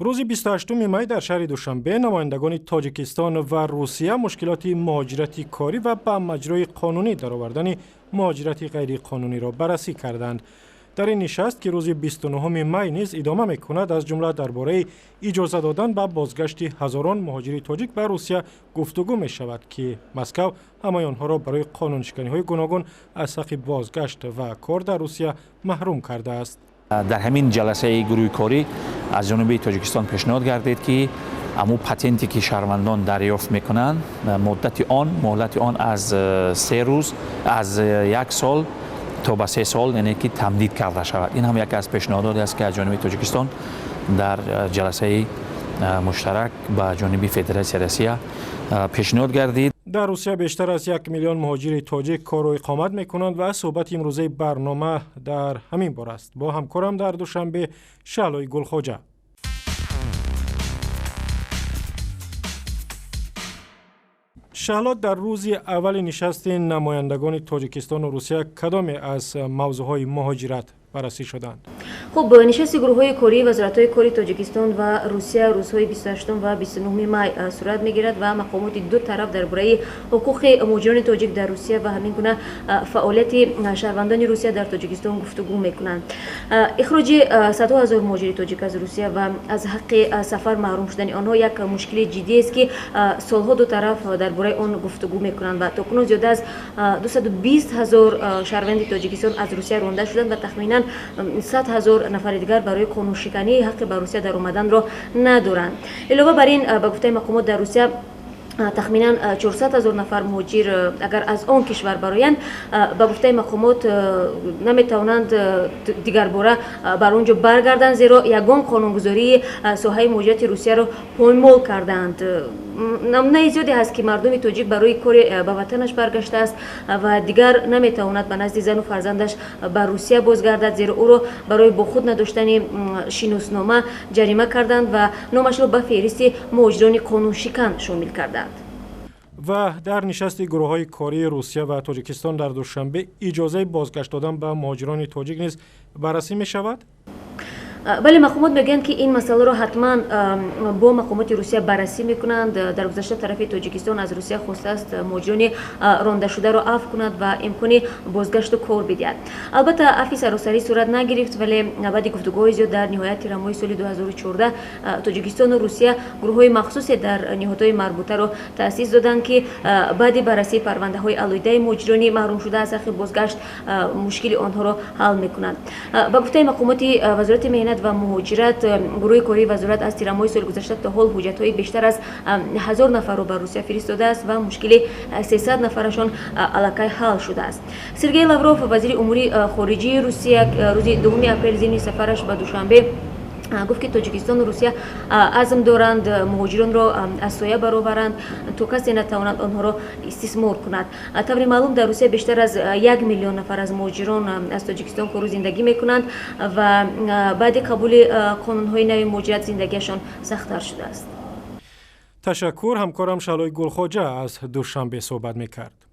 Рӯзи 28 май дар шаҳри Душанбе намояндагони Тоҷикистон ва Русия мушкилоти муҳоҷирати корӣ ва ба маҷрои қонунӣ даровардани муҳоҷирати ғайриқонуниро баррасӣ карданд. Дар ин нишаст, ки рӯзи 29 май низ идома мекунад, аз ҷумла дар бораи иҷоза додан ба бозгашти ҳазорон муҳоҷири тоҷик ба Русия гуфтугӯ мешавад, ки Москав ҳамаи онҳоро барои қонуншиканиҳои гуногун аз ҳаққи бозгашт ва кор дар Русия маҳрум кардааст. Дар ҳамин ҷаласаи гурӯҳи корӣ аз ҷониби Тоҷикистон пешниҳод гардид, ки аму патенте ки шаҳрвандон дарёфт мекунанд, муддати он, муҳлати он аз 3 рӯз, аз як сол то ба 3 сол, яъне ки тамдид карда шавад. Ин ҳам яке аз пешниҳодоте аст, ки аз ҷониби Тоҷикистон дар ҷаласаи муштарак ба ҷониби Федератсияи Россия пешниҳод гардид. Дар Русия бештар аз 1 миллион муҳоҷири тоҷик кору иқомат мекунанд ва суҳбати имрӯзаи барнома дар ҳамин бора аст бо ҳамкорам дар Душанбе Шаҳлои Гулхоҷа. Шаҳло, дар рӯзи аввали нишасти намояндагони Тоҷикистону Русия кадоме аз мавзӯъҳои муҳоҷират баррасӣ шуданд? Хуб, нишасти гурӯҳҳои кории вазоратҳои кори Тоҷикистон ва Русия рӯзҳои 28 ва 29 май сурат мегирад ва мақомоти ду тараф дар бораи ҳуқуқи муҳоҷирони тоҷик дар Русия ва ҳамин гуна фаъолияти шаҳрвандони Русия дар Тоҷикистон гуфтугӯ мекунанд. Ихроҷи садҳо ҳазор муҳоҷири тоҷик аз Русия ва аз ҳаққи сафар маҳрум шудани онҳо як мушкили ҷиддиест, ки солҳо ду тараф дар бораи он гуфтугӯ мекунанд ва то кунун зиёда аз 220 ҳазор шаҳрванди Тоҷикистон аз Русия ронда шуданд ва тахминан 100 000 нафари дигар барои қонуншиканӣ ҳаққи ба Русия даромаданро надоранд. Илова бар ин, ба гуфтаи мақомот, дар Русия тахминан 400 ҳазор нафар муҳоҷир агар аз он кишвар бароянд, ба гуфтаи мақомот, наметавонанд дигарбора бар он ҷо баргарданд, зеро ягон қонунгузории соҳаи муҳоҷирати Русияро поймол кардаанд. Намунаи зиёде ҳаст, ки мардуми тоҷик барои коре ба ватанаш баргаштааст ва дигар наметавонад ба назди зану фарзандаш ба Русия бозгардад, зеро ӯро барои бо худ надоштани шиноснома ҷарима карданд ва номашро ба феҳристи муҳоҷирони қонуншикан шомил карданд. Ва дар нишасти гурӯҳҳои кории Русия ва Тоҷикистон дар Душанбе иҷозаи бозгашт додан ба муҳоҷирони тоҷик низ баррасӣ мешавад? Бале, мақомот мегӯянд, ки ин масъаларо ҳатман бо мақомоти Русия баррасӣ мекунанд. Дар гузашта тарафи Тоҷикистон аз Русия хостааст муҳоҷирони рондашударо афв кунад ва имкони бозгашту кор бидиҳад. Албатта, афви саросарӣ сурат нагирифт, вале баъди гуфтугӯҳои зиёд дар ниҳояти тирамоҳи соли 2014 Тоҷикистону Русия гурӯҳҳои махсусе дар ниҳодҳои марбутаро таъсис доданд, ки баъди баррасии парвандаҳои алоҳидаи муҳоҷирони маҳрумшуда аз ҳаққи бозгашт мушкили онҳоро ҳал мекунанд. Ба гуфтаи мақомоти Вазорати меҳнат ва муҳоҷират, гурӯҳи кории вазорат аз тирамоҳи соли гузашта то ҳол ҳуҷҷатҳои бештар аз 1000 нафарро ба Русия фиристодааст ва мушкили 300 нафарашон аллакай ҳал шудааст. Сергей Лавров, вазири умури хориҷии Русия, рӯзи 2 апрел зимни сафараш ба Душанбе гуфт, ки Тоҷикистону Русия азм доранд муҳоҷиронро аз соя бароваранд, то касе натавонад онҳоро истисмор кунад. Тавре маълум, дар Русия бештар аз 1 миллион нафар аз муҳоҷирон аз Тоҷикистон кору зиндагӣ мекунанд ва баъди қабули қонунҳои нави муҳоҷират зиндагиашон сахттар шудааст. Ташаккур. Ҳамкорам Шаҳлои Гулхоҷа аз Душанбе суҳбат мекард.